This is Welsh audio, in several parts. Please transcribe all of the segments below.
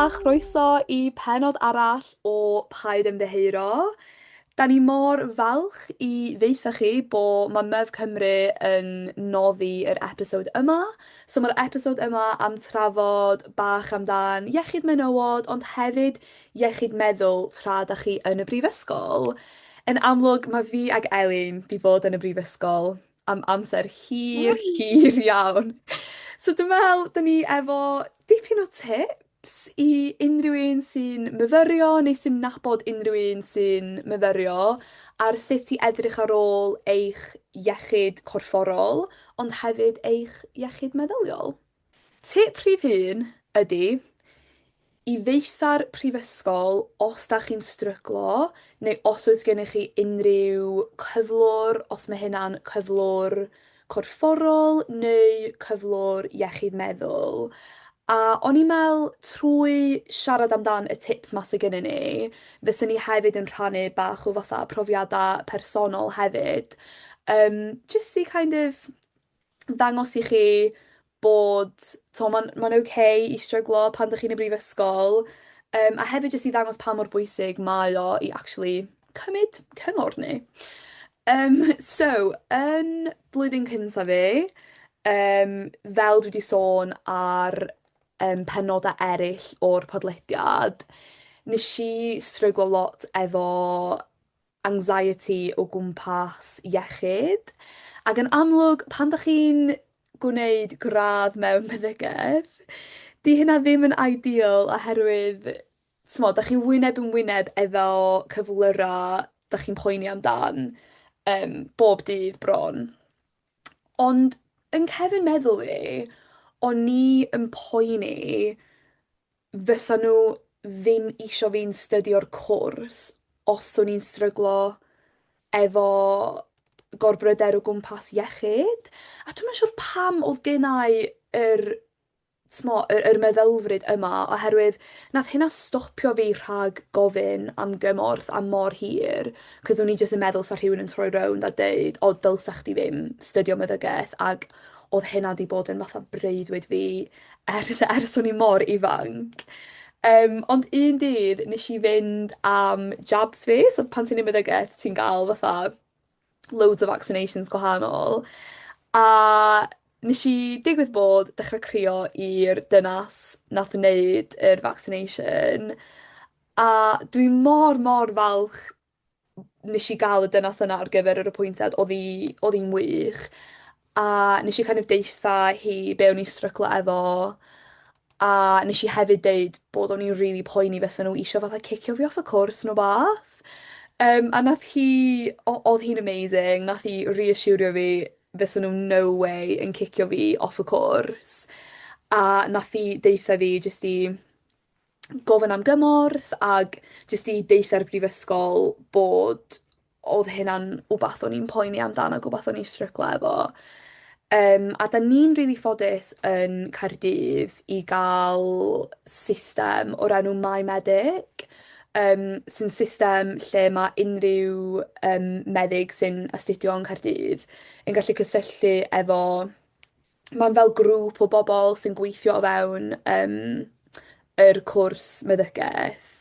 a chroeso i pennod arall o Paid Ymddiheuro. 'Dan ni mor falch i ddeutha chi bo' ma' Myf Cymru yn noddi yr episode yma. So ma'r episode yma am trafod bach amdan iechyd menywod ond hefyd iechyd meddwl tra 'dach chi yn y brifysgol. Yn amlwg ma' fi ag Elin 'di bod yn y brifysgol am amser hir, hir iawn. So dwi me'wl 'dyn ni efo dipyn o tips i unrhyw un sy'n myfyrio neu sy'n nabod unrhyw un sy'n myfyrio ar sut i edrych ar ôl eich iechyd corfforol ond hefyd eich iechyd meddyliol. Tip rhif un ydi i ddeutha'r prifysgol os 'dach chi'n stryglo neu os oes gennych chi unrhyw cyflwr, os ma' hynna'n cyflwr corfforol neu cyflwr iechyd meddwl. A o'n i'n me'wl trwy siarad amdan y tips 'ma sy gennyn ni fyswn ni hefyd yn rhannu bach o fatha profiada personol hefyd jyst i kind of ddangos i chi bod t'o' ma'n oce i stryglo pan 'dych chi'n y brifysgol a hefyd jyst i ddangos pa mor bwysig mae o i actually cymyd cyngor ni. So yn blwyddyn cynta fi fel dwi 'di sôn ar penoda' eryll o'r podlediad nesh i stryglo lot efo anxiety o gwmpas iechyd ac yn amlwg pan 'dach chi'n gwneud gradd mewn meddygeth 'di hynna ddim yn ideal oherwydd t'mod 'dach chi wyneb yn wyneb efo cyflyra' 'dach chi'n poeni amdan bob dydd bron. Ond yn cefn meddwl fi o'n i yn poeni fysa nhw ddim isio fi'n stydio'r cwrs os o'n i'n stryglo efo gorbryder o gwmpas iechyd. A dwi'm yn siŵr pam o'dd gennai yr t'mo' yr meddylfryd yma oherwydd nath hynna stopio fi rhag gofyn am gymorth am mor hir 'c'os o'n i jyst yn meddwl sa rhywun yn troi rownd a deud o dylsa chdi ddim stydio meddygaeth ag o'dd hynna 'di bod yn fatha breuddwyd fi ers o'n i mor ifanc. Ond un dydd nesh i fynd am jabs fi so pan ti'n neud meddygaeth ti'n ga'l fatha loads o vaccinations gwahanol a nesh i digwydd bod dechre crio i'r dynas nath neud yr vaccination a dwi mor mor falch nesh i ga'l y dynas yna ar gyfer yr apwyntiad o'dd 'i o'dd 'i'n wych a nesh i kind of deutha hi be' o'n i'n stryglo efo a nesh i hefyd deud bod o'n i'n rili poeni fysa n'w isio fatha cicio fi off y cwrs ne' wbath. A nath hi o'dd hi'n amazing nath hi riasiwrio fi fysa n'w no way yn cicio fi off y cwrs a nath hi deutha fi jyst i gofyn am gymorth ag jyst i deutha'r brifysgol bod o'dd hynna'n wbath o'n i'n poeni amdan ag wbath o'n i'n stryglo efo. A 'dan ni'n rili ffodus yn Caerdydd i ga'l system o'r enw My Medic sy'n system lle ma' unryw meddyg sy'n astudio yn Caerdydd yn gallu cysylltu efo ma'n fel grŵp o bobol sy'n gweithio o fewn yr cwrs meddygeth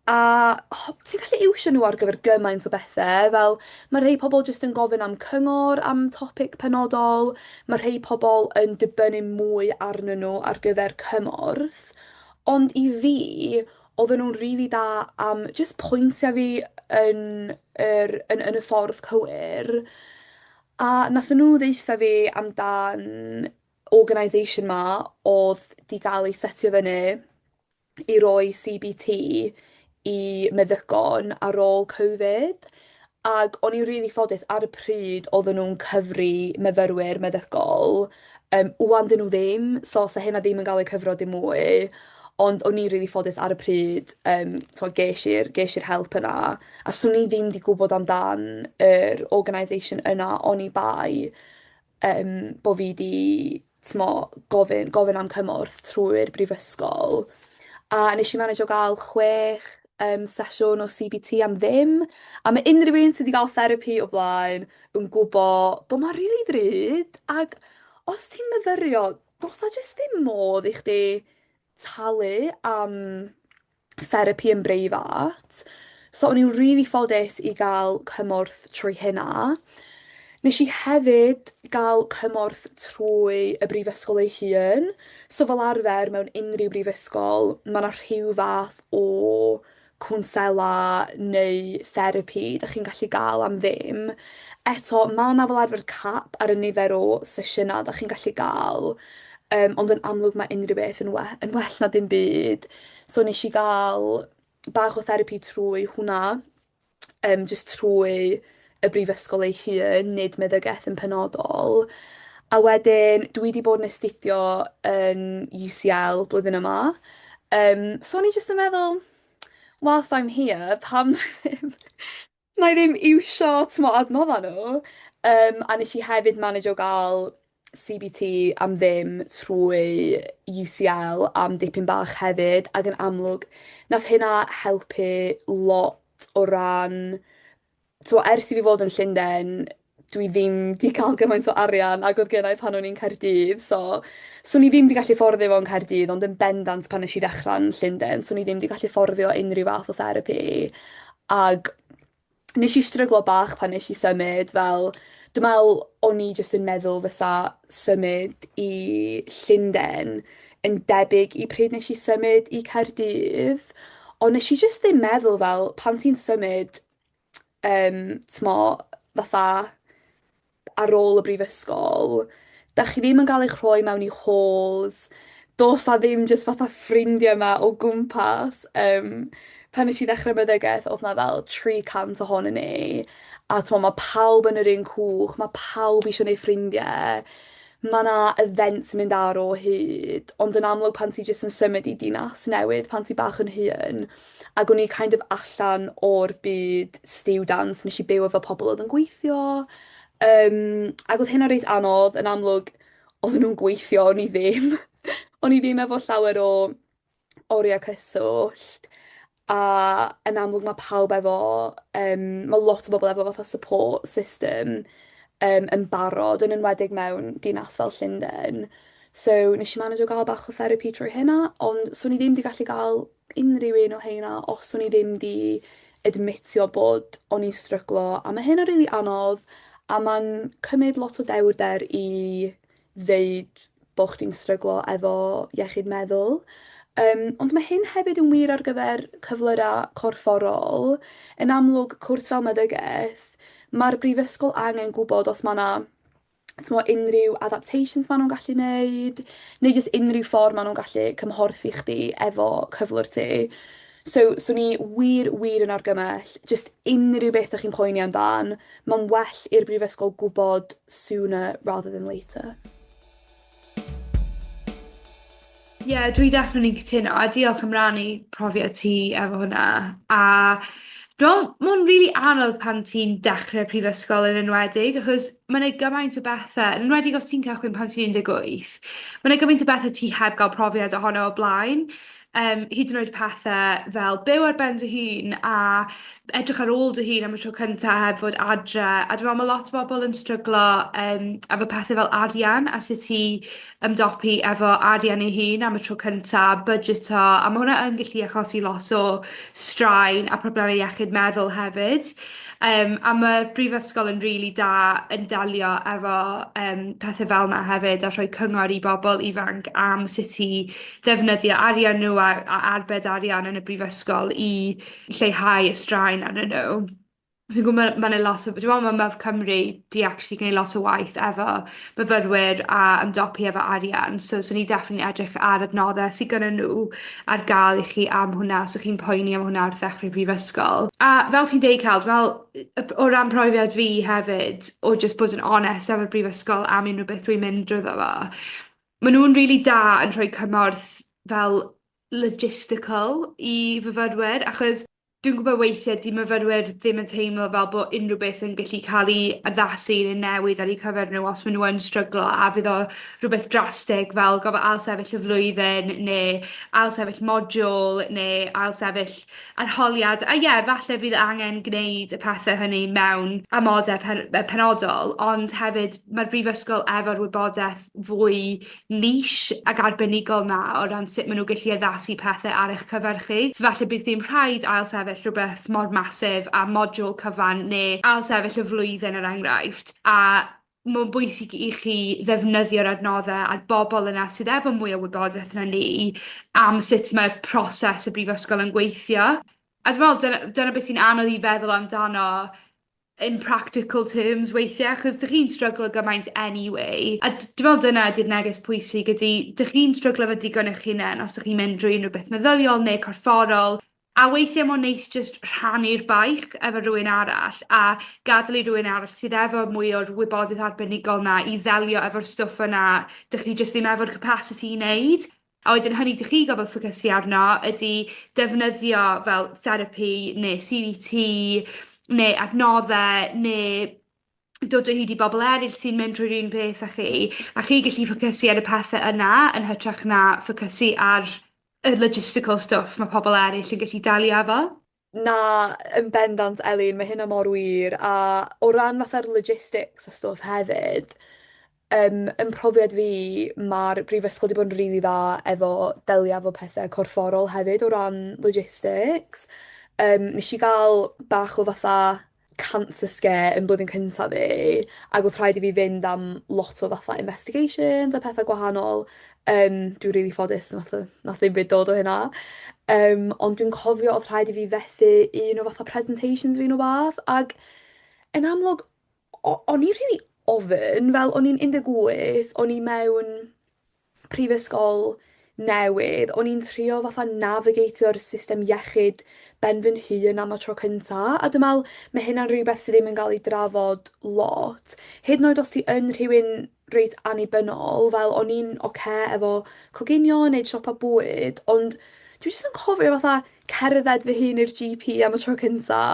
a ti'n gallu iwsio n'w ar gyfer gymaint o bethe fel ma' rhei pobol jyst yn gofyn am cyngor am topic penodol ma' rhei pobol yn dibynnu mwy arnyn n'w ar gyfer cymorth ond i fi odden nw'n rili da am jyst pwyntio fi yn yr yn y ffordd cywir a nathon n'w ddeutha fi amdan organisation 'ma o'dd 'di ga'l ei setio fyny i roi CBT i meddygon ar ôl Covid ag o'n i'n rili ffodus ar y pryd odden nw'n cyfri myfyrwyr meddygol ŵan 'dyn n'w ddim so 'sa hynna ddim yn ga'l eu cyfro dim mwy ond o'n i'n rili ffodus ar y pryd t'o' gesh i'r help yna a swn i ddim 'di gwbod amdan yr organisation yna oni bai bo' fi 'di t'mo' gofyn am cymorth trwy'r brifysgol. A nesh i manejio ga'l 6 sesiwn o CBT am ddim a ma' unryw un sy 'di ga'l therapi o blaen yn gwbo bo' ma' rili ddrud ag os ti'n myfyrio do's 'a jyst ddim modd i chdi talu am therapi yn breifat. So o'n i'n rili ffodus i ga'l cymorth trwy hynna. Nesh i hefyd ga'l cymorth trwy y brifysgol ei hun. So fel arfer mewn unryw brifysgol ma' 'na rhyw fath o cwnsela neu therapi 'dach chi'n gallu ga'l am ddim. Eto ma' 'na fel arfer cap ar y nifer o sesiyna 'dach chi'n gallu ga'l ond yn amlwg ma' unryw beth yn we- yn well na dim byd. So nesh i ga'l bach o therapi trwy hwnna jyst trwy y brifysgol ei hun nid meddygeth yn penodol. A wedyn dwi 'di bod yn astudio yn You See El blwyddyn yma. So o'n i jyst yn meddwl whilst I'm here pam ddim 'nai ddim iwsio t'mo' adnodda' n'w. A nesh i hefyd manejio ga'l CBT am ddim trwy You See El am dipyn bach hefyd ag yn amlwg nath hynna helpu lot o ran so ers i fi fod yn Llunden dwi ddim 'di ca'l gymaint o arian ag odd gennai pan o'n i'n Caerdydd so swn i ddim 'di gallu fforddio fo yn Caerdydd ond yn bendant pan nesh i ddechra yn Llunden swn i ddim 'di gallu fforddio unryw fath o therapi ag nesh i stryglo bach pan nesh i symud fel dwi me'wl o'n i jyst yn meddwl fysa symud i Llunden yn debyg i pryd nesh i symud i Caerdydd on' nesh i jyst ddim meddwl fel pan ti'n symud t'mo' fatha ar ôl y brifysgol 'dach chi ddim yn ga'l eich rhoi mewn i halls do's 'a ddim jyst fatha ffrindie 'ma o gwmpas pan nesh i ddechre meddygeth odd 'na fel 300 ohonyn ni a t'mo' ma' pawb yn yr un cwch ma' pawb isio neud ffrindie ma' 'na events yn mynd ar o hyd ond yn amlwg pan ti jyst yn symud i dinas newydd pan ti bach yn hŷn ag o'n i kind of allan o'r byd stiwdant nesh i byw efo pobol odd yn gweithio ag odd hynna reit anodd yn amlwg odden nw'n gweithio o'n i ddim. O'n i ddim efo llawer o orie cyswllt a yn amlwg ma' pawb efo yym ma' lot o bobol efo fatha support system yn barod yn enwedig mewn dinas fel Llunden. So nesh i manejio ga'l bach o therapi trwy hynna ond swn i ddim 'di gallu ga'l unryw un o heina os o'n i ddim 'di admitio bod o'n i'n stryglo a ma' hynna rili anodd a ma'n cymyd lot o dewrder i ddeud bo' chdi'n stryglo efo iechyd meddwl. Ond ma' hyn hefyd yn wir ar gyfer cyflyra' corfforol. Yn amlwg cwrs fel meddygeth ma'r brifysgol angen gwbod os ma' 'na t'mo' unryw adaptations ma' nw'n gallu neud neu jyst unryw ffor ma' nw'n gallu cymhorthu chdi efo cyflwr ti. So swn i wir wir yn argymell jyst unryw beth 'dach chi'n poeni amdan ma'n well i'r brifysgol gwbod sooner rather than later. Ie dwi definitely cytuno a diolch am rannu profiad ti efo hwnna a dwi me'wl ma' o'n rili anodd pan ti'n dechre prifysgol yn enwedig achos ma' 'na gymaint o bethe yn enwedig os ti'n cychwyn pan ti'n 18 ma' 'na gymaint o bethe ti heb ga'l profiad ohono o blaen. Hyd yn oed pethe fel byw ar ben dy hun a edrych ar ôl dy hun am y tro cynta heb fod adre a dwi me'wl ma' lot o bobol yn stryglo efo pethe fel arian a sut i ymdopi efo arian ei hun am y tro cynta, budgeto, a ma' hwnna yn gallu achosi lot o straen a probleme iechyd meddwl hefyd. A ma'r brifysgol yn rili da yn delio efo pethe fel 'na hefyd a rhoi cyngor i bobol ifanc am sut i ddefnyddio arian n'w a arbed arian yn y brifysgol i lleihau y straen arnyn n'w. Dwi'n gwbo ma' 'na lot o dwi me'wl ma' Myf Cymru 'di actually gneud lot o waith efo myfyrwyr a ymdopi efo arian so swn i definitely edrych ar adnodde sy gynnon n'w ar ga'l i chi am hwnna os 'ych chi'n poeni am hwnna ar ddechre prifysgol. A fel ti'n deud Cel dwi me'wl o ran profiad fi hefyd o jyst bod yn onest efo'r brifysgol am unryw beth dwi'n mynd drwyddo fo ma' nw'n rili da yn rhoi cymorth fel logistical i fyfyrwyr achos Dwi'n gwbo weithie 'di myfyrwyr ddim yn teimlo fel bo' unryw beth yn gallu ca'l 'i addasu neu newid ar 'u cyfer n'w os ma' n'w yn stryglo a fydd o rhwbeth drastig fel gorfo ail sefyll y flwyddyn ne' ail sefyll modiwl ne' ail sefyll arholiad a ie falle fydd angen gneud y pethe hynny mewn amode penodol ond hefyd ma'r brifysgol efo'r wybodeth fwy niche ag arbenigol 'na o ran sut ma' n'w gellu addasu pethe ar eich cyfer chi. So falle bydd dim rhaid ail sefyll rhwbeth mor massive a modiwl cyfan ne' ail sefyll y flwyddyn er enghraifft a ma'n bwysig i chi ddefnyddio'r adnodde a'r bobol yna sydd efo mwy o wybodeth na ni am sut mae proses y brifysgol yn gweithio. A dwi me'wl dyna beth sy'n anodd i feddwl amdano in practical terms weithie achos 'dych chi'n stryglo gymaint anyway a dwi me'wl dyna ydi'r neges pwysig ydi 'dych chi'n stryglo efo digon eich hunen os 'dych chi'n mynd drwy unryw beth meddyliol ne' corfforol a weithie ma'n neis jyst rhannu'r baich efo rywun arall a gadel i rywun arall sydd efo mwy o'r wybodeth arbenigol 'na i ddelio efo'r stwff yna 'dych chi jyst ddim efo'r capasiti i neud. A wedyn hynny 'dych chi gorfod ffocysu arno ydi defnyddio fel therapi ne' See Bee Tee ne' adnodde ne' dod o hyd i bobol eryll sy'n mynd drwy'r un peth â chi a chi gallu ffocysu ar y pethe yna yn hytrach na ffocysu ar y logistical stwff ma' pobol eryll yn gallu delio efo. Na, yn bendant Elin, ma' hynna mor wir, a o ran fatha'r logistics a stwff hefyd, yn profiad fi, ma'r brifysgol 'di bod yn rili dda efo delio efo pethe corfforol hefyd o ran logistics. Nesh i ga'l bach o fatha cancer scare yn blwyddyn cynta fi ag o'dd rhaid i fi fynd am lot o fatha investigations a pethe gwahanol. Dwi rili ffodus nath ddim byd dod o hynna. Ond dwi'n cofio o'dd rhaid i fi fethu un o fatha presentations fi ne' wbath ag yn amlwg o'n i rili ofyn fel o'n i'n 18 o'n i mewn prifysgol newydd, o'n i'n trio fatha navigatio'r system iechyd ben fy'n hun am y tro cynta, a dwi me'wl ma' hynna'n rywbeth sy ddim yn ga'l 'i drafod lot. Hyd yn oed os ti yn rhywun reit annibynnol, fel o'n i'n ocê efo coginio neud siopa bwyd, ond dwi jyst yn cofio fatha cerdded fy hun i'r Gee Pee am y tro cynta,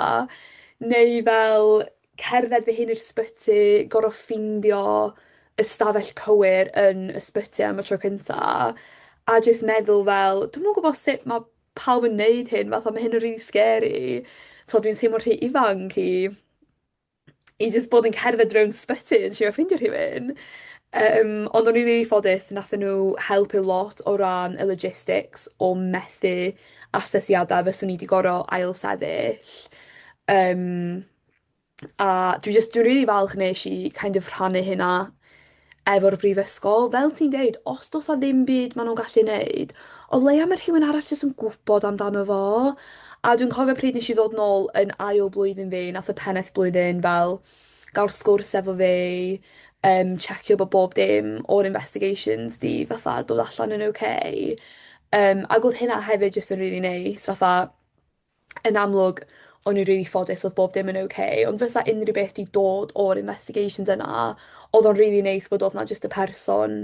neu fel cerdded fy hun i'r sbyty, gor'o' ffindio ystafell cywir yn ysbyty am y tro cynta, a jyst meddwl fel dwi'm yn gwbo sut ma' pawb yn neud hyn fatha ma' hyn yn rili scary. T'od dwi'n teimlo rhy ifanc i jyst bod yn cerdded rownd sbyty yn trio ffindio rhywun. Ond o'n i'n rili ffodus nathon n'w helpu lot o ran y logistics o methu asesiada fyswn i 'di gor'o' ail sefyll. Yym. A dwi jyst dwi rili falch nesh i kind of rhannu hynna efo'r brifysgol. Fel ti'n deud os do's 'a ddim byd ma' nw'n gallu neud o leia ma' rhywun arall jys yn gwbod amdano fo. A dwi'n cofio pryd nesh i ddod nôl yn ail blwyddyn fi nath y pennaeth blwyddyn fel ga'l sgwrs efo fi checio bo' bob dim o'r investigations 'di fatha dod allan yn oce. Ag o'dd hynna hefyd jyst yn rili neis fatha yn amlwg o'n i rili ffodus o'dd bob dim yn oce ond fysa unryw beth 'di dod o'r investigations yna o'dd o'n rili neis bod o'dd 'na jyst y person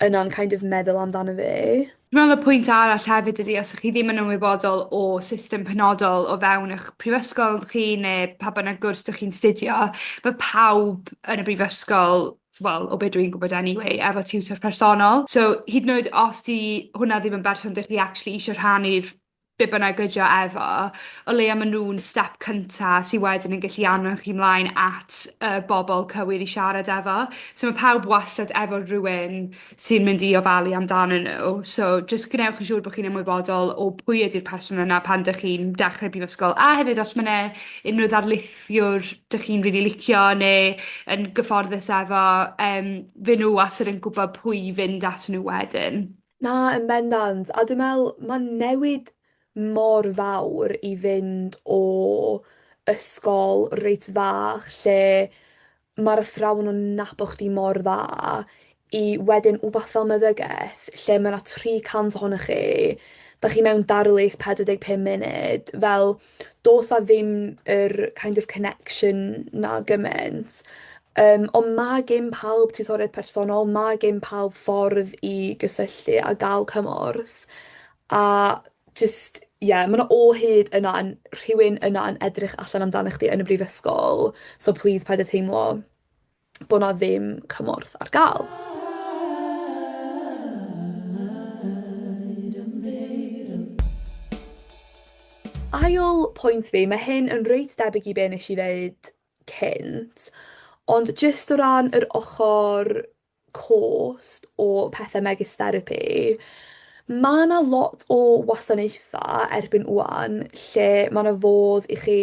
yna'n kind of meddwl amdano fi. Dwi me'wl y pwynt arall hefyd ydi os 'ych chi ddim yn ymwybodol o system penodol o fewn 'ych prifysgol chi ne' pa bynnag gwrs 'dych chi'n studio ma' pawb yn y brifysgol wel o be' dwi'n gwbod anyway efo tiwtor personol. So hyd yn oed os 'di hwnna ddim yn berson 'dych chi actually isio rhannu'r be' bynnag ydi o efo o leia ma' nw'n step cynta sy wedyn yn gallu anfon chi mlaen at y bobol cywir i siarad efo. So ma' pawb wastad efo rhywun sy'n mynd i ofalu amdanyn n'w so jyst gwnewch yn siŵr bo' chi'n ymwybodol o pwy ydi'r person yna pan 'dych chi'n dechre brifysgol a hefyd os ma' 'ne unryw ddarlithiwr 'dych chi'n rili licio ne' yn gyfforddus efo fy' n'w wastad yn gwbod pwy i fynd at n'w wedyn. Na, yn bendant, a dwi me'wl ma'n newid mor fawr i fynd o ysgol reit fach lle ma'r athrawon yn nabo chdi mor dda i wedyn wbath fel meddygeth lle ma' 'na 300 ohonoch chi, 'dach chi mewn darlith 45 munud, fel do's 'a ddim yr kind of connection 'na gyment. Ond ma' gin pawb tiwtoriaid personol, ma' gin pawb ffordd i gysylltu a ga'l cymorth a jyst Ie, ma' 'na o hyd yna yn rhywun yna yn edrych allan amdano chdi yn y brifysgol so plîs paid â teimlo bo' 'na ddim cymorth ar ga'l. Ail pwynt fi, ma' hyn yn reit debyg i be' nesh i ddeud cynt ond jyst o ran yr ochor cost o pethe megis therapi ma' 'na lot o wasanaetha erbyn ŵan lle ma' 'na fodd i chi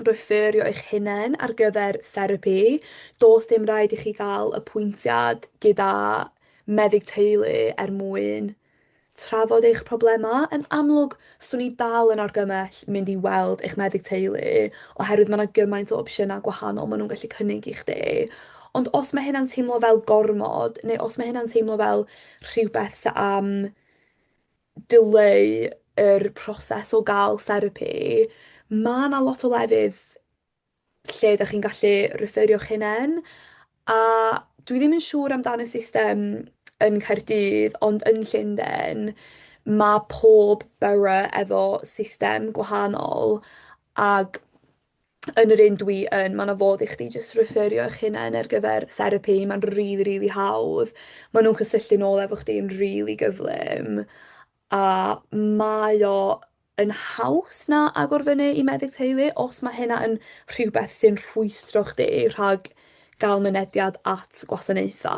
referio eich hunen ar gyfer therapi. Do's dim raid i chi ga'l apwyntiad gyda meddyg teulu er mwyn trafod eich problema. Yn amlwg 'swn i dal yn argymell mynd i weld eich meddyg teulu oherwydd ma' 'na gymaint o opsiyna gwahanol ma' nw'n gallu cynnig i chdi. Ond os ma' hynna'n teimlo fel gormod neu os ma' hynna'n teimlo fel rhywbeth sy am dileu yr proses o ga'l therapi, ma' 'na lot o lefydd lle 'dach chi'n gallu referio'ch hunen a dwi ddim yn siŵr amdan y system yn Caerdydd ond yn Llunden ma' pob borough efo system gwahanol ag yn yr un dwi yn ma' 'na fodd i chdi jyst referio 'ych hunen ar gyfer therapi ma'n rili rili hawdd. Ma' nw'n cysylltu nôl efo chdi yn rili gyflym a mae o yn haws na agor fyny i meddyg teulu os ma' hynna yn rhywbeth sy'n rhwystro chdi rhag ga'l mynediad at gwasanaetha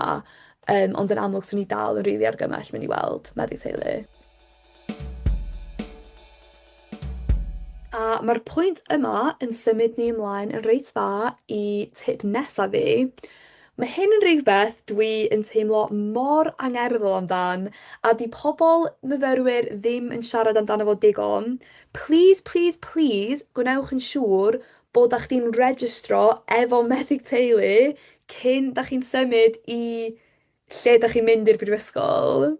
yym ond yn amlwg swn i dal yn rili argymell mynd i weld meddyg teulu. A ma'r pwynt yma yn symud ni ymlaen yn reit dda i tip nesa fi. Mae hyn yn rhywbeth dwi yn teimlo mor angerddol amdan a 'di pobl myfyrwyr ddim yn siarad amdano fo digon. Plîs plîs plîs gwnewch yn siŵr bod 'dach chdi'n registro efo meddyg teulu cyn 'dach chi'n symud i lle 'dach chi'n mynd i'r brifysgol.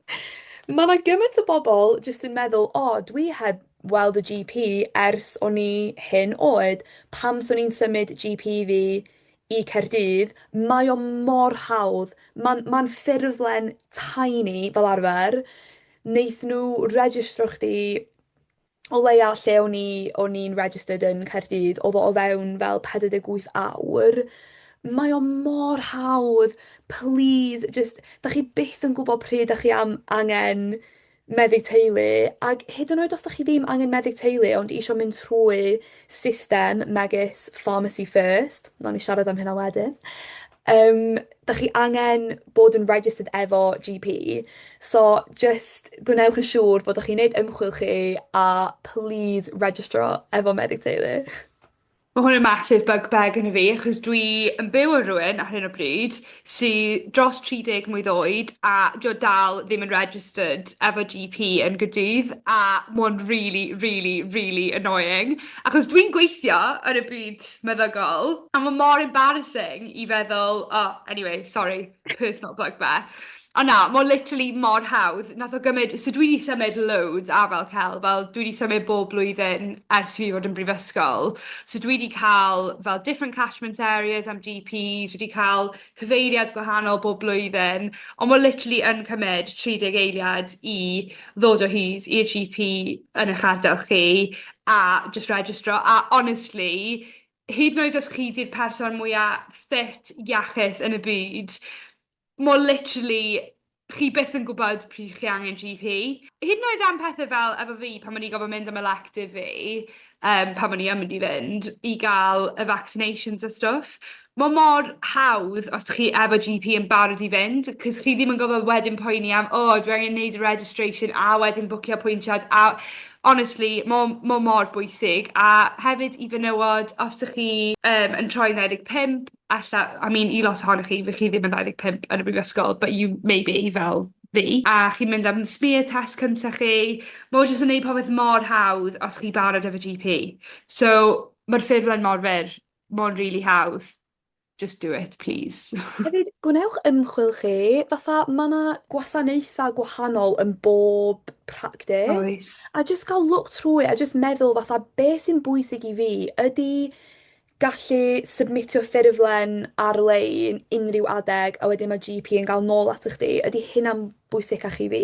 Ma' 'na gymaint o bobl jyst yn meddwl o dwi heb weld y Gee Pee ers o'n i hyn oed, pam swn i'n symud Gee Pee fi i Caerdydd? Mae o mor hawdd. Ma'n ma'n ffurflen tiny fel arfer. Neith nhw registro chdi o leia lle o'n i o'n i'n registered yn Caerdydd o'dd o o fewn fel 48 awr. Mae o mor hawdd. Plîs jyst 'dach chi byth yn gwbod pryd 'dach chi am angen meddyg teulu ag hyd yn oed os 'dach chi ddim angen meddyg teulu ond isio mynd trwy system megis Pharmacy First, nawn ni siarad am hynna wedyn 'dach chi angen bod yn registered efo Gee Pee so jyst gwnewch yn siŵr bod 'dach chi'n neud ymchwil chi a plîs registro efo meddyg teulu. Ma' hwn yn massive bugbear gynna fi achos dwi yn byw â rywun ar hyn o bryd sy dros 30 mlwydd oed a 'di o dal ddim yn registered efo Gee Pee yn Gaerdydd a ma' o'n rili rili rili annoying achos dwi'n gweithio yn y byd meddygol a ma' mor embarrassing i feddwl o anyway sori personal bugbear. On' na ma' o literally mor hawdd nath o gymyd so dwi 'di symud loads a fel Cel fel dwi 'di symud bob blwyddyn ers fi fod yn brifysgol so dwi 'di ca'l fel different catchment areas am Gee Pees dwi 'di ca'l cyfeiriad gwahanol bob blwyddyn on' ma' literally yn cymyd 30 eiliad i ddod o hyd i'r Gee Pee yn 'ych ardal chi a jyst registro a honestly hyd yn oed os chi 'di'r person mwya ffit iachus yn y byd ma' o literally chi byth yn gwbod pryd chi angen Gee Pee. Hyd yn oed am pethe fel efo fi pan o'n i gorfod mynd am elective fi pan o'n i yn mynd i fynd i ga'l y vaccinations a stwff ma' mor hawdd os 'dych chi efo Gee Pee yn barod i fynd 'cos chi ddim yn gorfod wedyn poeni am o dwi angen neud y registration a wedyn bwcio apwyntiad a honestly ma' o ma' o mor bwysig a hefyd i fenywod os 'dych chi yn troi'n 25 alla I mean i lot ohonoch chi fy' chi ddim yn 25 yn y brifysgol but you maybe fel fi a chi'n mynd am smear test cynta chi ma' o jys yn neud popeth mor hawdd os chi barod efo Gee Pee. So ma'r ffurflen mor fyr. Ma'n rili hawdd. Just do it plîs. Hefyd gwnewch ymchwil chi fatha ma' 'na gwasanaetha gwahanol yn bob practis. Oes. A jyst ga'l look trwy a jyst meddwl fatha be' sy'n bwysig i fi ydi gallu sybmitio ffurflen ar-lein unryw adeg a wedyn ma' Gee Pee yn ga'l nôl ato chdi ydi hyna'n bwysicach i fi?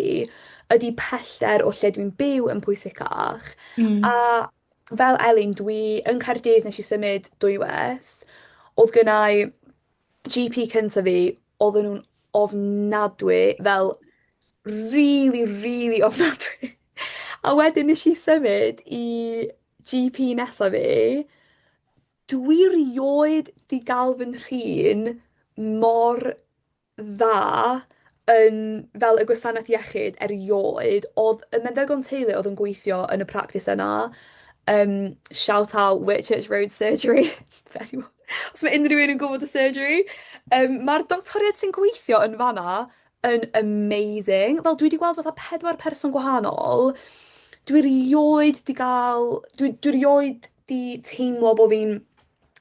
Ydi pellter o lle dwi'n byw yn pwysicach? Hmm. A fel Elin dwi yn Caerdydd nesh i symud dwyweth o'dd gynnai Gee Pee cynta fi odden nw'n ofnadwy fel rili rili ofnadwy. A wedyn nesh i symud i Gee Pee nesa fi dwi rioed 'di ga'l fy nhrin mor dda yn fel y gwasanaeth iechyd erioed o'dd y meddygon teulu o'dd yn gweithio yn y practis yna shout out Whitchurch Road Surgery if anyone os ma' unryw un yn gwbod y surgery. Ma'r doctoriad sy'n gweithio yn fan 'na yn amazing. Fel dwi 'di gweld fatha pedwar person gwahanol dwi rioed 'di ga'l dwi rioed 'di teimlo bo' fi'n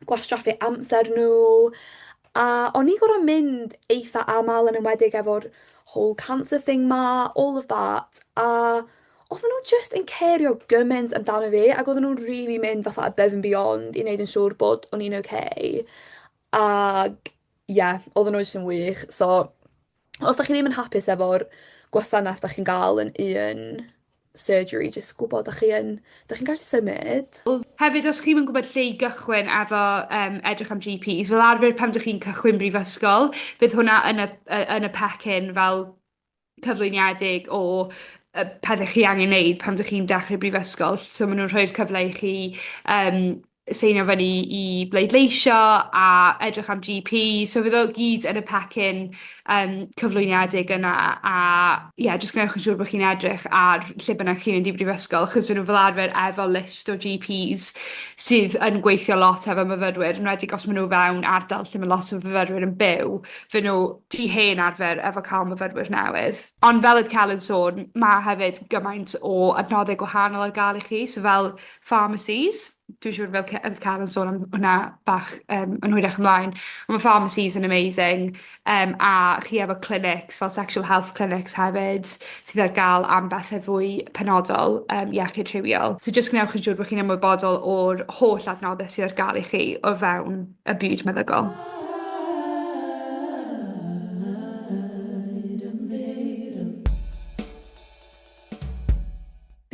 gwastraffu amser n'w a o'n i gor'o' mynd eitha amal yn enwedig efo'r whole cancer thing 'ma all of that a odden n'w jyst yn cario gyment amdano fi ag odden nw'n rili mynd fatha above and beyond i neud yn siŵr bod o'n i'n okay ag ie odden n'w jyst yn wych so os 'dach chi ddim yn hapus efo'r gwasanath 'dach chi'n ga'l yn un surgery jyst gwbod 'dach chi yn 'dach chi'n gallu symud. Hefyd os chi'm yn gwbod lle i gychwyn efo yym edrych am Gee Pees fel arfer pan 'dych chi'n cychwyn brifysgol fydd hwnna yn y yy yn y pecyn fel cyflwyniedig o pethe chi angen neud pan 'dych chi'n dechre brifysgol so ma' nw'n rhoi'r cyfle i chi yym seinio fyny i bleidleisio a edrych am Gee Pee so fydd o gyd yn y pecyn yym cyflwyniedig yna a ie jyst gwnewch yn siŵr bo' chi'n edrych ar lle bynnag chi'n mynd i brifysgol achos fy' n'w fel arfer efo list o Gee Pees sydd yn gweithio lot efo myfyrwyr enwedig os ma' n'w fewn ardal lle ma' lot o fyfyrwyr yn byw fy' n'w 'di hen arfer efo ca'l myfyrwyr newydd. Ond fel o'dd Cel yn sôn ma' hefyd gymaint o adnodde gwahanol ar ga'l i chi so fel pharmacies dwi'n siŵr fel Ce- oedd Cel yn sôn am hwnna bach yym yn hwyrach ymlaen on' ma' pharmacies yn amazing yym a chi efo clinics fel sexual health clinics hefyd sydd ar ga'l am bethe fwy penodol yym iechyd rhywiol. So jyst gwnewch yn siŵr bo' chi'n ymwybodol o'r holl adnodde sydd ar ga'l i chi o fewn y byd meddygol.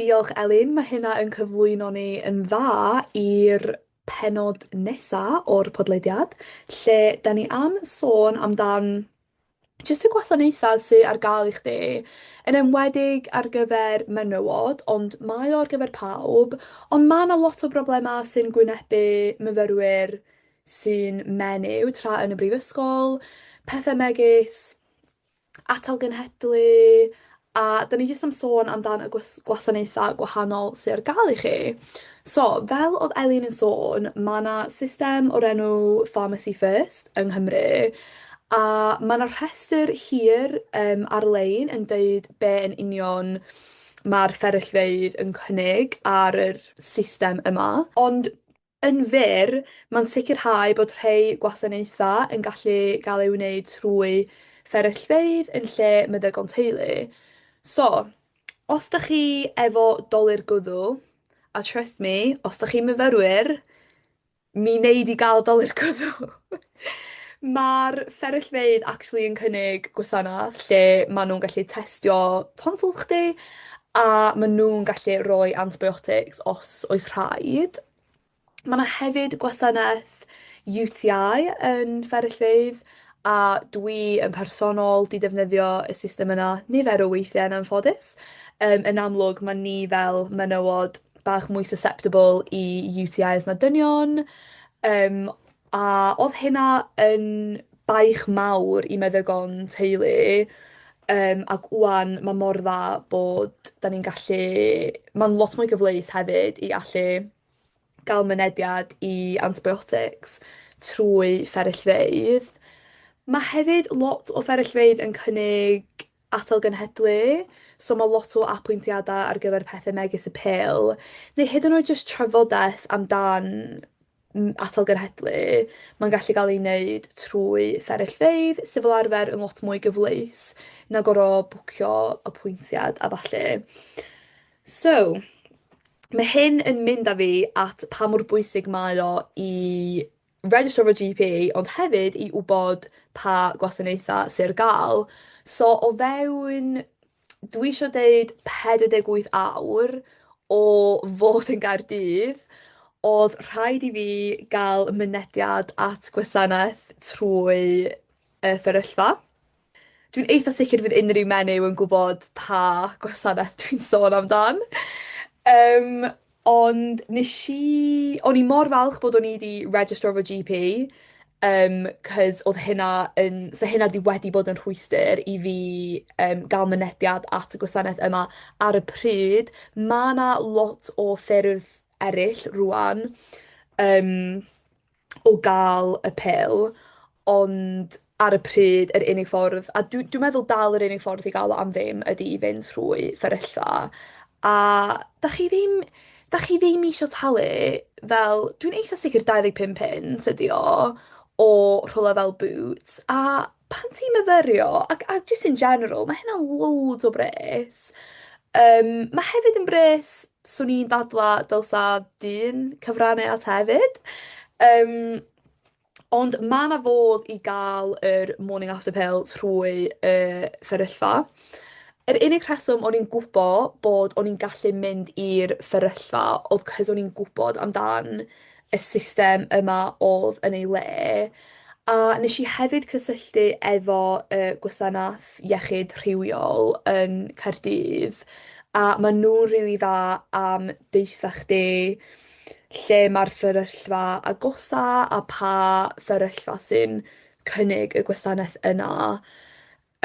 Diolch Elin, ma' hynna yn cyflwyno ni yn dda i'r pennod nesa o'r podlediad lle 'dan ni am sôn amdan jyst y gwasanaethau sy ar gael i chdi, yn enwedig ar gyfer menywod, ond mae o ar gyfer pawb, ond ma' 'na lot o broblema sy'n gwynebu myfyrwyr sy'n menyw tra yn y brifysgol, pethe megis atal genhedlu a 'dan ni jyst am sôn amdan y gwasanaethau gwahanol sy ar ga'l i chi. So fel o'dd Elin yn sôn ma' 'na system o'r enw Pharmacy First yng Nghymru a ma' 'na rhestyr hir ar-lein yn deud be' yn union ma'r fferyllfeydd yn cynnig ar yr system yma ond Yn fyr, mae'n sicrhau bod rhei gwasanaethau yn gallu gael eu wneud trwy fferyllfeydd yn lle meddygon teulu. So, os dach chi efo dolur gwddw, a trust me, os dach chi'n myfyrwyr, mi wnei di gael dolur gwddw. Ma'r fferyllfeydd actually yn cynnig gwasanath lle ma' nw'n gallu testio tonsils chdi a ma' nw'n gallu roi antibiotics os oes rhaid. Ma' 'na hefyd gwasanaeth UTI yn fferyllfeydd a dwi yn personol 'di defnyddio y system yna nifer o weithie yn anffodus. Yn amlwg ma' ni fel menywod bach mwy susceptible i UTIs na dynion a odd hynna yn baich mawr i meddygon teulu ac ŵan ma' mor dda bod 'dan ni'n gallu ma'n lot mwy gyfleus hefyd i allu ga'l mynediad i antibiotics trwy fferyllfeydd. Ma' hefyd lot o fferyllfeydd yn cynnig atal genhedlu so ma' lot o apwyntiada ar gyfer pethe megis y pil neu hyd yn oed jyst trafodaeth amdan atal genhedlu mae'n gallu ga'l ei neud trwy fferyllfeydd sy fel arfer yn lot mwy gyfleus na gor'o' bwcio apwyntiad a ballu. So ma' hyn yn mynd â fi at pa mor bwysig mae o i registro efo Gee Pee ond hefyd i wbod pa gwasanaetha sy ar ga'l. So o fewn dwi isio deud 48 awr o fod yn Gaerdydd odd rhaid i fi ga'l mynediad at gwasanaeth trwy y fferyllfa. Dwi'n eitha sicir fydd unryw menyw yn gwbod pa gwasanaeth dwi'n sôn amdan. Yym ond nesh i... O'n i mor falch bod o'n i 'di registro efo Gee Pee yym 'cos odd hynna yn... 'Sa hynna 'di wedi bod yn rhwystyr i fi ga'l mynediad at y gwasanaeth yma ar y pryd. Ma' 'na lot o ffyrdd eryll rŵan yym o ga'l y pil ond ar y pryd yr unig ffordd a dwi dwi meddwl dal yr unig ffordd i ga'l o am ddim ydi i fynd trwy fferyllfa a 'dach chi ddim 'dach chi ddim isio talu fel dwi'n eitha sicir 25 punt ydi o o rhywle fel Boots a pan ti'n myfyrio ac a jyst in general ma' hynna'n loads o bres. Ma' hefyd yn bres swn i'n dadla dylsa dyn cyfrannu at hefyd. Yym ond ma' 'na fodd i ga'l yr morning after pill trwy y fferyllfa. Yr unig rheswm o'n i'n gwbo bod o'n i'n gallu mynd i'r fferyllfa odd 'cos o'n i'n gwbod amdan y system yma odd yn ei le a nesh i hefyd cysylltu efo y gwasanath iechyd rhywiol yn Caerdydd a ma' nw'n rili dda am deutha chdi lle ma'r fferyllfa agosa a pa fferyllfa sy'n cynnig y gwasanaeth yna.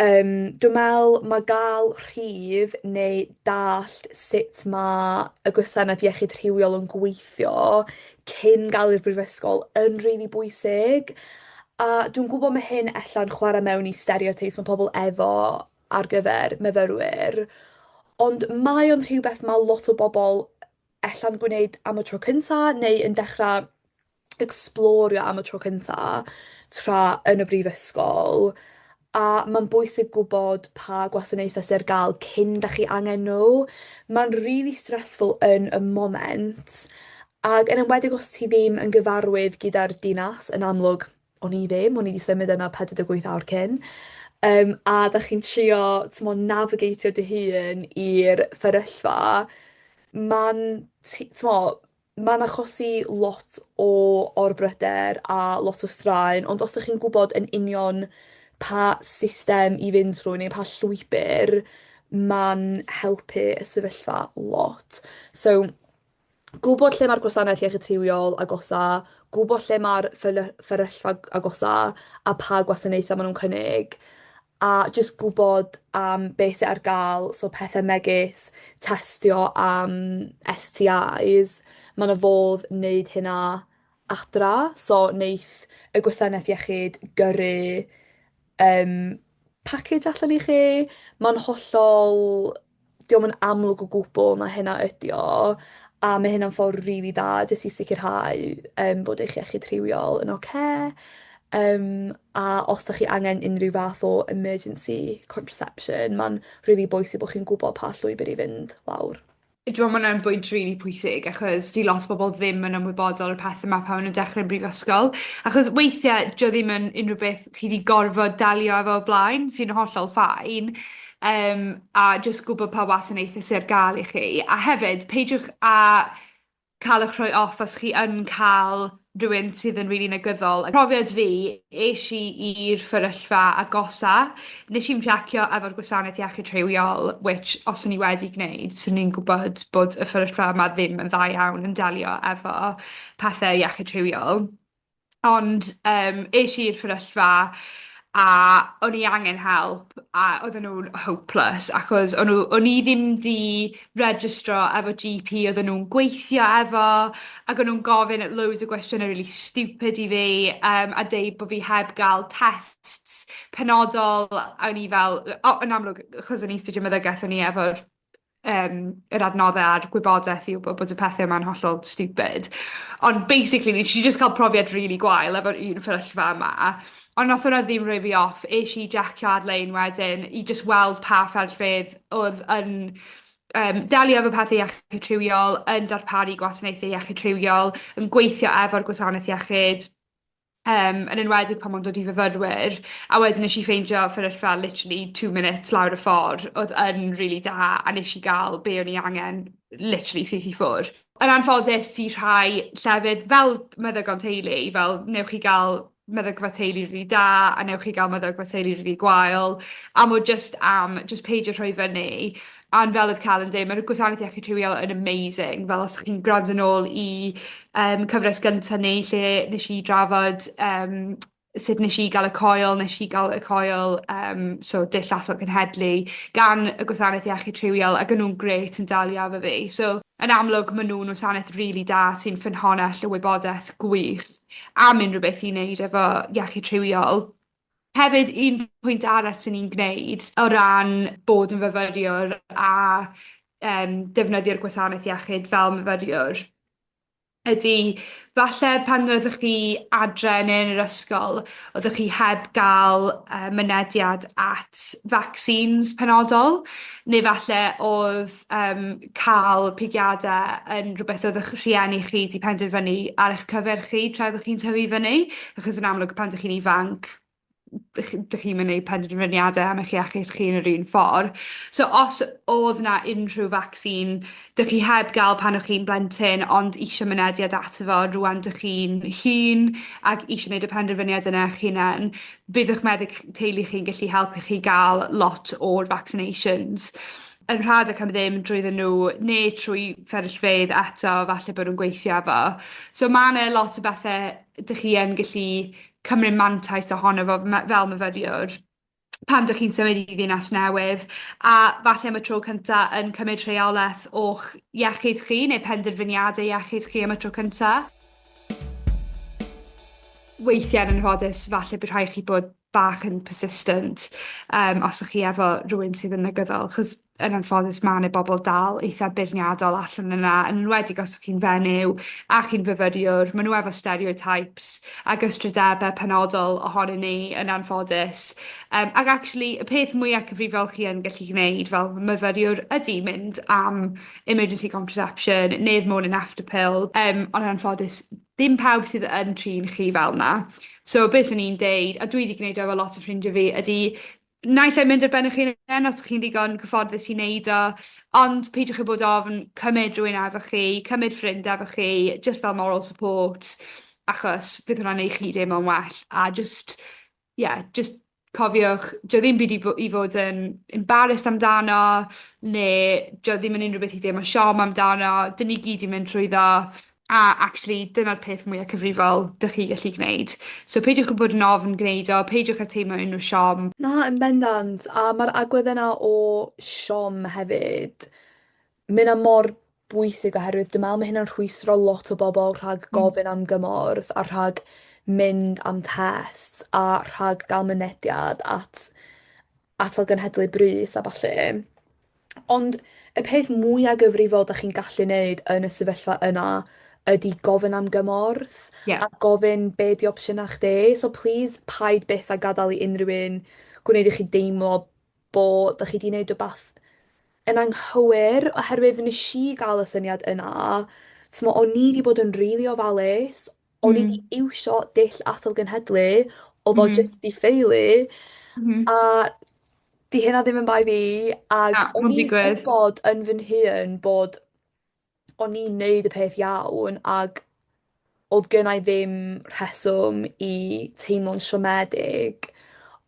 Yym dwi me'wl ma' ga'l rhif neu dallt sut ma' y gwasanaeth iechyd rhywiol yn gweithio cyn ga'l i'r brifysgol yn rili bwysig a dwi'n gwbo ma' hyn ella'n chware mewn i stereoteipes ma' pobol efo ar gyfer myfyrwyr ond mae o'n rhywbeth ma' lot o bobol ella'n gwneud am y tro cynta neu yn dechra ecsblorio am y tro cynta tra yn y brifysgol a ma'n bwysig gwbod pa gwasanaethe sy ar ga'l cyn 'dach chi angen n'w. Ma'n rili stressful yn y moment ag yn enwedig os ti ddim yn gyfarwydd gyda'r dinas yn amlwg o'n i ddim o'n i 'di symud yna 48 awr cyn a 'dach chi'n trio t'mo' navigatio dy hun i'r fferyllfa ma'n ti t'mo' Ma'n achosi lot o orbryder a lot o straen ond os 'dych chi'n gwbod yn union pa system i fynd trwy neu pa llwybyr ma'n helpu y sefyllfa lot. So gwbod lle ma'r gwasanaeth iechyd rhywiol agosa, gwbo lle ma'r ffely- fferyllfa agosa a pa gwasanaetha ma' nw'n cynnig a jyst gwbod am be' sy ar ga'l so pethe megis testio am STIs ma' 'na fodd neud hynna adra so neith y gwasaneth iechyd gyrru yym package allan i chi. Ma'n hollol 'di o'm yn amlwg o gwbwl na hynna ydi o a ma' hynna'n ffor rili da jyst i sicirhau yym bod eich iechyd rhywiol yn ocê yym a os 'dach chi angen unryw fath o emergency contraception ma'n rili bwysig bo' chi'n gwbo pa llwybyr i fynd lawr. Dwi me'wl ma' wnna'n bwynt rili pwysig achos 'di lot o bobol ddim yn ymwybodol o'r pethe 'ma pan ma' nw'n dechre'r brifysgol achos weithie 'di o ddim yn unryw beth chi 'di gorfod delio efo o blaen sy'n hollol fine yym a jyst gwbod pa wasanaethe sy ar ga'l i chi a hefyd peidiwch â ca'l 'ych rhoi off os chi yn ca'l rhywun sydd yn rili negyddol. Profiad fi, es i i'r fferyllfa agosa, nes i'm checio efo'r gwasanaeth iechyd rhywiol, which os o'n i wedi gwneud, 'swn i'n gwbod bod y fferyllfa yma ddim yn dda iawn yn delio efo pethe iechyd rhywiol. Ond yym es i i'r fferyllfa a o'n i angen help a oedden nhw'n hopeless achos o'n n'w o'n i ddim 'di registro efo Gee Pee oedden nw'n gweithio efo ac o'n nw'n gofyn loads o gwestiyne rili stupid i fi yym a deud bo' fi heb ga'l tests penodol a o'n i fel yy o yn amlwg achos o'n i'n astudio meddygeth o'n i efo'r yym yr adnodde a'r gwybodeth i wbod bod y pethe yma'n hollol stupid. Ond basically nes i jyst ca'l profiad rili gwael efo'r un fferyllfa yma. Ond nath hwnna ddim rhoi fi off. Es i jecio ar-lein wedyn i jyst weld pa fferyllfeydd o'dd yn yym delio efo pethe iechyd rhywiol, yn darparu gwasanaethe iechyd rhywiol, yn gweithio efo'r gwasaneth iechyd. Yn enwedig pan ma'n dod i fyfyrwyr a wedyn nesh i ffeindio fferyllfa literally 2 minutes lawr y ffor o'dd yn rili da a nesh i ga'l be' o'n i angen literally syth i ffwr'. Yn anffodus 'di rhai llefydd fel meddygon teulu fel newch chi ga'l meddygfa teulu rili da a newch chi ga'l meddygfa teulu rili gwael a mo' jyst am jyst peidio rhoi fyny. A ond fel o'dd Calan deud ma'r gwasanaeth iechyd rhywiol yn amazing fel os 'ych chi'n gwrando nôl i cyfres gynta ni lle nesh i drafod sut nesh i ga'l y coil nesh i ga'l y coil so dull atal cenhedlu gan y gwasanaeth iechyd rhywiol ag o'n nw'n grêt yn delio efo fi so yn amlwg ma' nw'n wasanaeth rili da sy'n ffynhonnell o wybodeth gwych am unryw beth i neud efo iechyd rhywiol. Hefyd un pwynt arall swn i'n gneud o ran bod yn fyfyriwr a defnyddio'r gwasanaeth iechyd fel myfyriwr ydi falle pan oeddech chi adre ne' yn yr ysgol oeddech chi heb ga'l mynediad at vaccines penodol neu falle o'dd ca'l pigiade yn rwbeth o'dd 'ych rhieni chi 'di penderfynu ar eich cyfer chi tra oeddech chi'n tyfu fyny achos yn amlwg pan 'dych chi'n ifanc 'dych chi'm yn neud penderfyniade am eich iechyd chi yn yr un ffor. So os o'dd 'na unrhyw vaccine 'dych chi heb ga'l pan o'ch chi'n blentyn ond isio mynediad ato fo rŵan 'dych chi'n hŷn ag isio neud y penderfyniad yna 'ych hunen bydd 'ych meddyg teulu chi'n gallu helpu chi ga'l lot o'r vaccinations yn rhad ac am ddim drwyddyn n'w ne' trwy fferyllfeydd eto falle bo' nw'n gweithio efo. So ma' 'ne lot o bethe 'dych chi yn gallu cymryd mantais ohono fo fel myfyriwr pan 'dych chi'n symud i ddinas newydd a falle am y tro cynta yn cymryd rheoleth o'ch iechyd chi neu penderfyniade iechyd chi am y tro cynta. Weithie yn anffodus falle by' rhai' chi bod bach yn persistent os 'ych chi efo rywun sydd yn negyddol 'chos yn anffodus ma' 'na bobol dal eitha beirniadol allan yna yn enwedig os 'ych chi'n fenyw a chi'n fyfyriwr ma' n'w efo stereotypes ag ystrydebe penodol ohonyn ni yn anffodus. Ag actually y peth mwya cyfrifol chi yn gallu gneud fel myfyriwr ydi mynd am emergency contraception ne'r morning after pill on' yn anffodus ddim pawb sydd yn trin chi fel 'na. So be' swn i'n deud, a dwi 'di gneud o efo lot o ffrindie fi ydi naill ai mynd ar ben 'ych hunen os 'ych chi'n ddigon cyfforddus i neud o ond peidiwch â bod ofn cymyd rywun efo chi, cymyd ffrind efo chi, jyst fel moral support achos fydd hwnna'n neu' chi deimlo'n well a jyst ie jyst cofiwch 'di o ddim byd i fod yn embarrassed amdano ne' 'di o ddim yn unryw beth i deimlo siom amdano 'dyn ni gyd 'di mynd trwyddo a actually dyna'r peth mwya cyfrifol 'dych chi gallu gneud. So peidiwch â bod yn ofn gneud o peidiwch â teimlo unryw siom. Na yn bendant a ma'r agwedd yna o siom hefyd ma' ynna mor bwysig oherwydd dwi me'wl ma' hynna'n rhwystro lot o bobol rhag gofyn am gymorth a rhag mynd am tests a rhag ga'l mynediad at atal genhedlu brys a ballu. Ond y peth mwya gyfrifol 'dach chi'n gallu neud yn y sefyllfa yna ydi gofyn am gymorth. Ie. A gofyn be' 'di opsiyna chdi. So plîs paid byth â gadal i unryw un gwneud i chi deimlo bo' 'dych chi 'di neud wbath yn anghywir oherwydd nesh i ga'l y syniad yna t'mo' o'n i 'di bod yn rili ofalus o'n i 'di iwsio dull atal genhedlu o'dd o jyst 'di ffeilu a 'di hynna ddim yn bai fi ag Na, o'n ma'n i'n digwydd. gwbod yn fy nhŷ bod o'n i'n neud y peth iawn ag odd gennai ddim rheswm i teimlo'n siomedig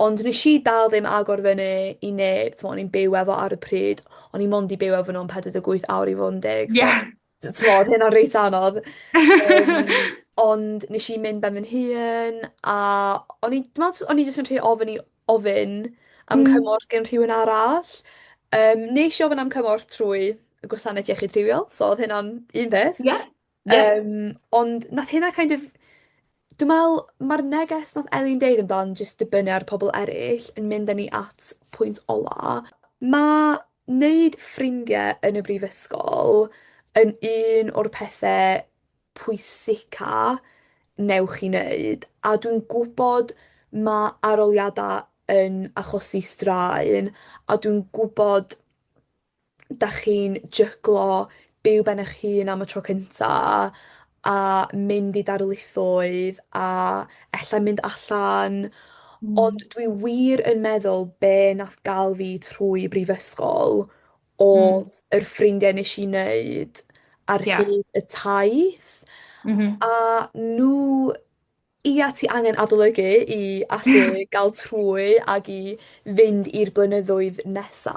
ond nesh i dal ddim agor fyny i neb t'mo' o'n i'n byw efo ar y pryd o'n i mond 'di byw efo n'w am 48 awr i fod yn deg so t'mo' odd hynna'n reit anodd. Ond nesh i mynd ben fy hun a o'n i dwi me'wl o'n i jyst yn rhy ofyn i ofyn am cymorth gen rhywun arall. Nesh i ofyn am cymorth trwy y gwasanaeth iechyd rhywiol so odd hynna'n un peth. Ie ie. Ond nath hynna kind of dwi me'wl ma'r neges nath Elin deud amdan jyst dibynnu ar pobol eryll yn mynd â ni at pwynt ola. Ma' neud ffrindie yn y brifysgol yn un o'r pethe pwysica newch chi neud a dwi'n gwbod ma' aroliada yn achosi straen a dwi'n gwbod 'dach chi'n jyglo byw ben 'ych hun am y tro cynta a a mynd i darlithoedd a ella mynd allan. Ond dwi wir yn meddwl be' nath ga'l fi trwy brifysgol odd yr ffrindie nesh i neud ar hyd y taith. A n'w ia ti angen adolygu i allu ga'l trwy ag i fynd i'r blynyddoedd nesa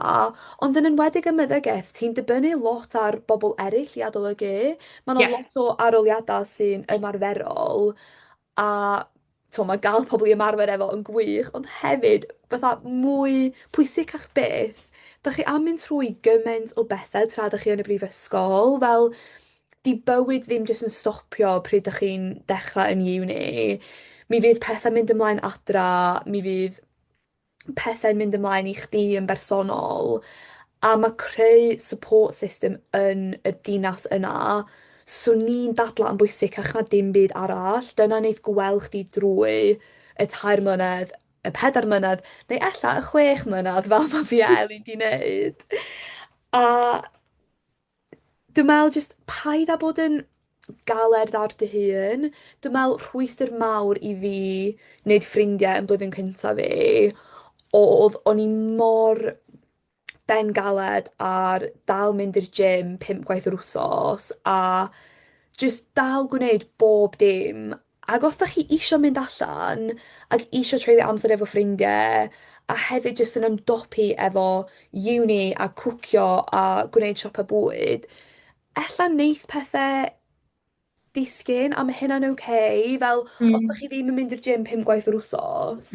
ond yn enwedig ym meddygeth ti'n dibynnu lot ar bobol eryll i adolygu. Ma' 'na lot o aroliada sy'n ymarferol a t'mo' ma' ga'l pobol i ymarfer efo yn gwych ond hefyd fatha mwy pwysicach byth 'dach chi am mynd trwy gyment o bethe tra 'dach chi yn y brifysgol fel 'di bywyd ddim jyst yn stopio pryd 'dach chi'n dechra yn uni. Mi fydd pethe'n mynd ymlaen adra, mi fydd pethe'n mynd ymlaen i chdi yn bersonol a ma' creu support system yn y dinas yna swn i'n dadla' yn bwysicach na dim byd arall. Dyna neith gweld chdi drwy y tair mlynedd, y pedair mlynedd neu ella y chwech mlynedd fel ma' fi a Elin 'di neud. A Dwi me'wl jyst paid â bod yn galed ar dy hun. Dwi me'wl rhwystyr mawr i fi neud ffrindie yn blwyddyn cynta fi odd o'n i mor bengaled ar dal mynd i'r gym pump gwaith yr wsos a jyst dal gwneud bob dim Ag os 'dach chi isio mynd allan ag isio treulio amser efo ffrindie a hefyd jyst yn ymdopi efo uni a cwcio a gwneud siopa bwyd, ella neith pethe disgyn a ma' hynna'n ok fel os 'dach chi ddim yn mynd i'r gym pum gwaith yr wsos...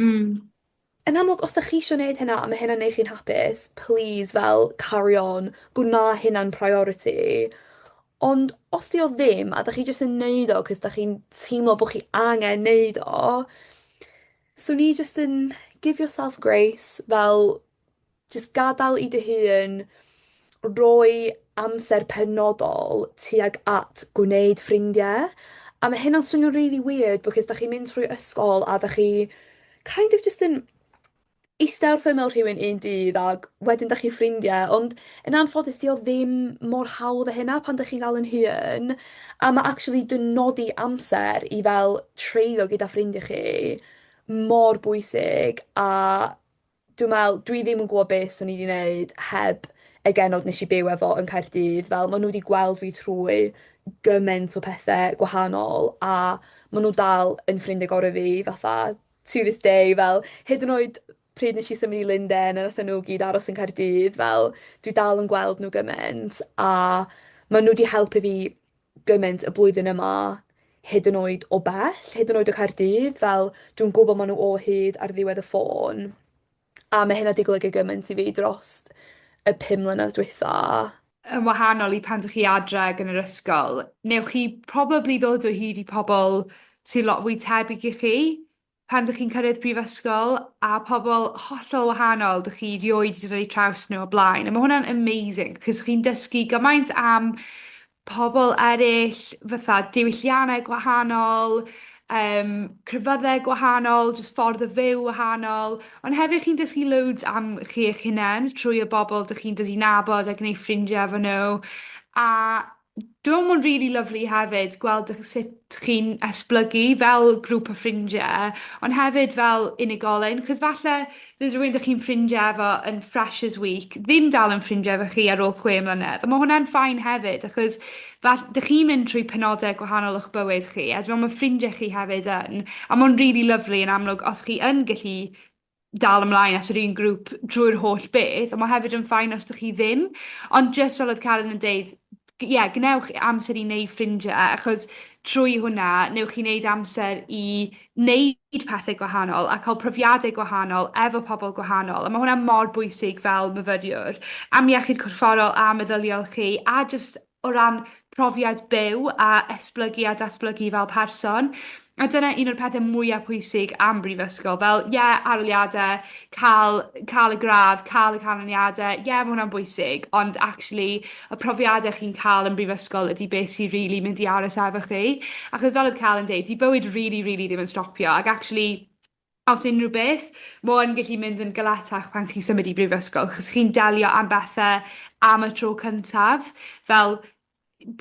Yn amlwg os 'dach chi isio neud hynna a ma' hynna'n neu' chi'n hapus plîs fel carry on gwna hynna'n priority ond os 'di o ddim a 'dach chi jyst yn neud o 'cos 'dach chi'n teimlo bo' chi angen neud o swn i jyst yn give yourself grace fel jyst gadal i dy hun roi amser penodol tuag at gwneud ffrindie. A ma' hynna'n swnio rili weird because 'dach chi'n mynd trwy ysgol a 'dach chi kind of jyst yn ista wrth ymyl rhywun un dydd ag wedyn 'dach chi'n ffrindie ond yn anffodus 'di o ddim mor hawdd â hynna pan 'dych chi'n dal yn hŷn a ma' actually dynodi amser i fel treulio gyda ffrindie chi mor bwysig a Dwi'n me'wl dwi ddim yn gwbo beth swn i 'di neud heb y genod nesh i byw efo yn Caerdydd fel ma' n'w 'di gweld fi trwy gyment o pethe gwahanol a ma' n'w dal yn ffrindie gore fi fatha to this day fel hyd yn oed pryd nesh i symud i Lunden a nathon n'w gyd aros yn Caerdydd fel dwi dal yn gweld n'w gyment a ma' n'w 'di helpu fi gyment y blwyddyn yma hyd yn oed o bell, hyd yn oed o Caerdydd, fel dwi'n gwbo ma' n'w o hyd ar ddiwedd y ffôn a ma' hynna 'di golygu gyment i fi drost y pum mlynedd dwytha. Yn wahanol i pan 'dych chi adre ag yn yr ysgol, newch chi probably ddod o hyd i pobol sy lot fwy tebyg i chi. pan 'dych chi'n cyrraedd prifysgol a pobol hollol wahanol 'dych chi rioed 'di dod ar 'u traws n'w o blaen a ma' hwnna'n amazing 'c'os chi'n dysgu gymaint am pobol eryll fatha diwyllianne gwahanol yym crefydde gwahanol jyst ffordd o fyw wahanol ond hefyd chi'n dysgu loads am chi eich hunen trwy y bobol 'dych chi'n dod i nabod a gneud ffrindie efo n'w a Dwi me'wl ma'n rili lyfli hefyd gweld 'ych sut chi'n esblygu fel grŵp o ffrindie ond hefyd fel unigolyn 'chos falle bydd rywun 'dych chi'n ffrindie efo yn Freshers Week ddim dal yn ffrindie efo chi ar ôl 6 mlynedd a ma' hwnna'n fine hefyd achos fall- 'dych chi'n mynd trwy penode gwahanol o'ch bywyd chi a dwi me'wl ma' ffrindie chi hefyd yn a ma'n rili lyfli yn amlwg os chi yn gallu dal ymlaen at yr un grŵp drwy'r holl beth on' ma' hefyd yn fine os 'dych chi ddim. Ond jyst fel oedd Karen yn deud ie gwnewch amser i neud ffrindie achos trwy hwnna newch chi neud amser i neud pethe gwahanol a ca'l profiade gwahanol efo pobol gwahanol a ma' hwnna mor bwysig fel myfyriwr am iechyd corfforol a meddyliol chi a jyst o ran profiad byw a esblygu a datblygu fel person. A dyna un o'r pethe mwya pwysig am brifysgol fel ie arholiade ca'l ca'l y gradd ca'l y canlyniade ie ma' hwnna'n bwysig ond actually y profiade chi'n ca'l yn brifysgol ydi beth sy rili mynd i aros efo chi. Achos fel o'dd Calen deud 'di bywyd rili rili ddim yn stopio ag actually os unryw beth ma' o'n gallu mynd yn galetach pan chi'n symud i brifysgol 'chos chi'n delio am bethe am y tro cyntaf fel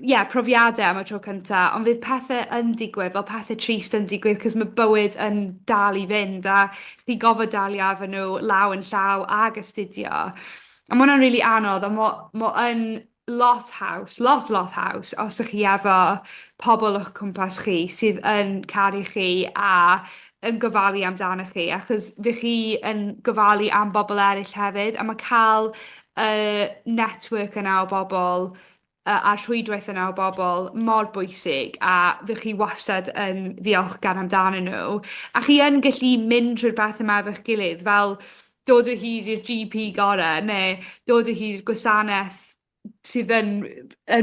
Ie, profiade am y tro cynta, ond fydd pethe yn digwydd, fel pethe trist yn digwydd 'cos ma' bywyd yn dal i fynd a chi gofod delio efo n'w law yn llaw ag astudio. A ma' wnna'n rili anodd a mo' yn lot haws, lot lot haws os 'dych chi efo pobol o'ch cwmpas chi sydd yn caru chi a yn gofalu amdanoch chi achos fych chi yn gofalu am bobol eryll hefyd a ma' ca'l y network yna o bobol a'r rhwydwaith yna o bobol mor bwysig a fych chi wastad yn ddiolchgar amdanyn n'w a chi yn gallu mynd trwy'r bethe 'ma efo'ch gilydd fel dod o hyd i'r Gee Pee gore ne' dod o hyd i'r gwasaneth sydd yn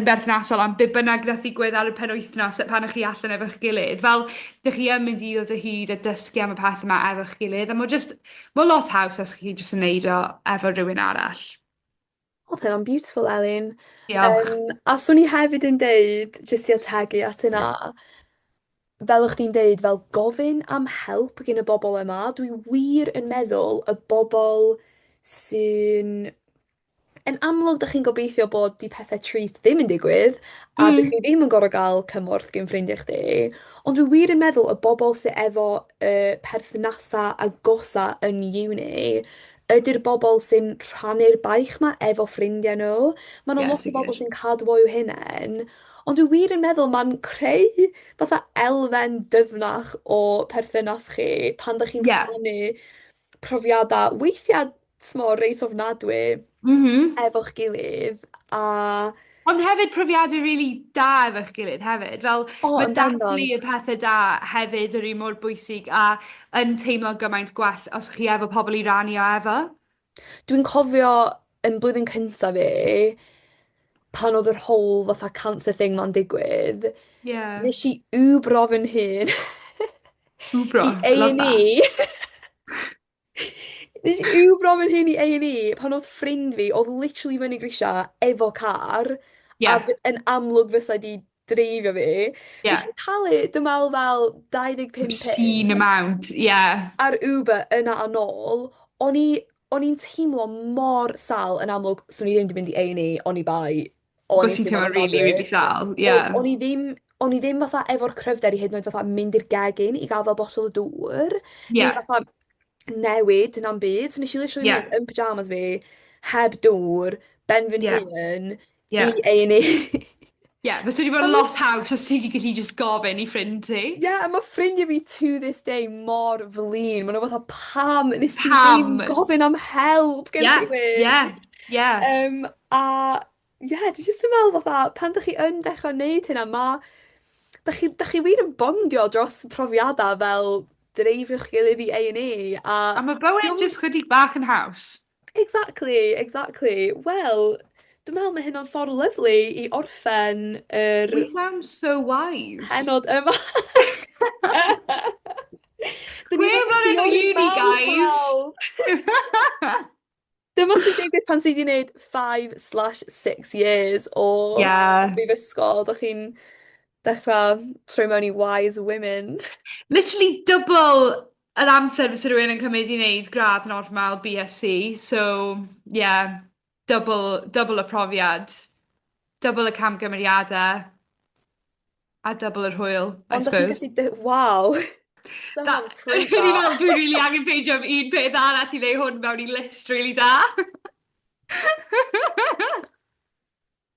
berthnasol am be' bynnag nath ddigwydd ar y penwythnos pan o'ch chi allan efo'ch gilydd fel 'dych chi yn mynd i ddod o hyd a dysgu am y peth yma efo'ch gilydd a ma' jyst ma' lot haws os chi jyst yn neud o efo rywun arall. O'dd hynna'n beautiful Elin. Diolch. A swn i hefyd yn deud jyst i ategu at hynna fel o' chdi'n deud fel gofyn am help gin y bobol yma dwi wir yn meddwl y bobol sy'n yn amlwg 'dych chi'n gobeithio bod 'di pethe trist ddim yn digwydd a dych chi ddim yn gor'o' ga'l cymorth gin ffrindia chdi ond dwi wir yn meddwl y bobol sy efo y perthnasa agosa yn uni ydi'r bobol sy'n rhannu'r baich 'ma efo ffrindia n'w. Ma' 'na Ie lot o bobol sicir. sy'n cadw fo i'w hunen ond dwi wir yn meddwl ma'n creu fatha elfen dyfnach o perthynas chi pan 'dach chi'n Ie. rhannu profiada weithia' t'mo' reit ofnadwy... M-hm. ...efo'ch gilydd a Ond hefyd profiade rili da efo'ch gilydd hefyd fel O ma' yn dathlu bendant. y pethe da hefyd yr un mor bwysig a yn teimlo gymaint gwell os chi efo pobol i rannu o efo. Dwi'n cofio yn blwyddyn cynta fi pan o'dd yr whole fatha cancer thing 'ma'n digwydd... Ie. ...nesh i wbro fy'n hun Wbro, i I Ay love an' that. Ee. Nesh i wbro fy hun i Ay an' Ee pan o'dd ffrind fi o'dd literally fyny grisia efo car a Ie. yn amlwg fysa 'di dreifio fi. Ie. Nesh i talu dwi me'wl fel 25 Obscene punt. amount ie. Ar Uber yna a nôl o'n i o'n i'n teimlo mor sâl yn amlwg swn i ddim 'di mynd i Ay an' Ee oni bai Bo' o'n i'n ti'n teimlo'n teimlo rili ofnadwy. rili sâl ie. O'n i ddim o'n i ddim fatha efo'r cryfder i hyd yn oed fatha mynd i'r gegin i ga'l fel botel o dŵr Ie. neu fatha newid na'm byd. So nesh i literally Ie. mynd yn pyjamas fi, heb dŵr, ben fy'n Ie. hun Ie. i Ay an' Ee. Ie fysa 'di bod yn lot haws os ti 'di gallu jyst gofyn i ffrind ti. Ie a ma' ffrindie fi to this day mor flin ma' n'w fatha pam nest ti ddim Pam? gofyn am help gen Ie ie rhywun? ie. A ie dwi jyst yn meddwl fatha pan 'dych chi yn dechra neud hynna ma' 'dach chi wir yn bondio dros profiada fel dreifio'ch gilydd i Ay an' Ee a A ma' bywyd jyst chydig bach yn haws. Exactly exactly. Wel dwi me'wl ma' hynna'n ffor lyfli i orffen yr We sound so wise. pennod yma. 'Dyn ni fatha Gwefan enw theori uni mawr guys. pawb. Dyma sy'n digwydd pan ti 'di neud 5/6 years o... Ie. ...brifysgol 'dych chi'n dechra troi mewn i wise women. Literally double yr amser fysa rywun yn cymryd i neud gradd normal Bee Ess See so ie double double y profiad. Double y camgymeriade. A double yr hwyl I Ond 'dach chi'n suppose. gallu waw. Da- Dyna'n O'n da. i fel dwi rili angen ffeindio am un peth arall i neu' hwn mewn i list rili da.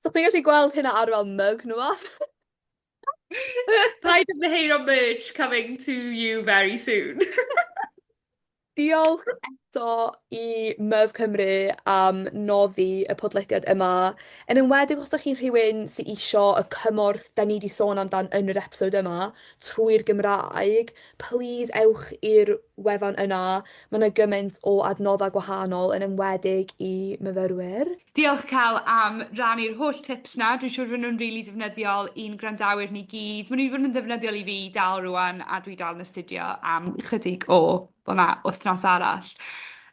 So chdi'n gallu gweld hynna ar fel mug ne' wbath. Paid ymddiheuro merch coming to you very soon. Diolch eto i Myf Cymru am noddi y podlediad yma. Yn enwedig os 'dach chi'n rhywun sy isio y cymorth 'dan ni 'di sôn amdan yn yr episod yma trwy'r Gymraeg plîs ewch i'r wefan yna. Ma' 'na gyment o adnodda' gwahanol yn enwedig i myfyrwyr. Diolch Cel am rannu'r holl tips 'na dwi'n siŵr fy' nw'n rili defnyddiol i'n gwrandawyr ni gyd. Ma' n'w 'di bod yn ddefnyddiol i fi dal rŵan a dwi dal yn astudio am chydig o fel 'na wthnos arall.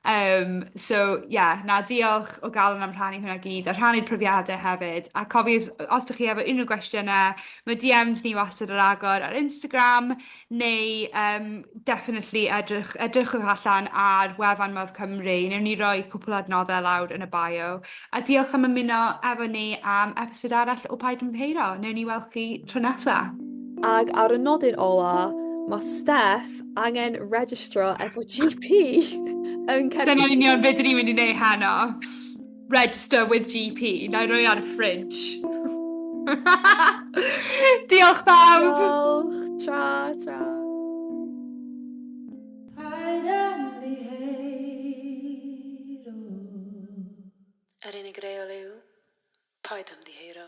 So ie, na diolch o galon am rhannu hwnna gyd a rhannu'r profiade hefyd a cofiwch os 'dych chi efo unryw gwestiyne ma' Dee Ems ni wastad ar agor ar Instagram neu definitely edrychwch allan ar wefan Modd Cymru. Newn ni roi cwpwl o adnodde lawr yn y bio. A diolch am ymuno efo ni am episod arall o Paid Ymddiheuro. Newn ni weld chi tro nesa. Ag ar y nodyn ola, ma' Steff angen registro efo GP yn Dyna'n Caerdydd. union be' 'dyn ni'n mynd i neud heno. Register with GP. 'Nai roi ar y fridge. Diolch bawb! Diolch. Tra, tra. Paid ymddiheuro. Yr unig reol yw, paid ymddiheuro.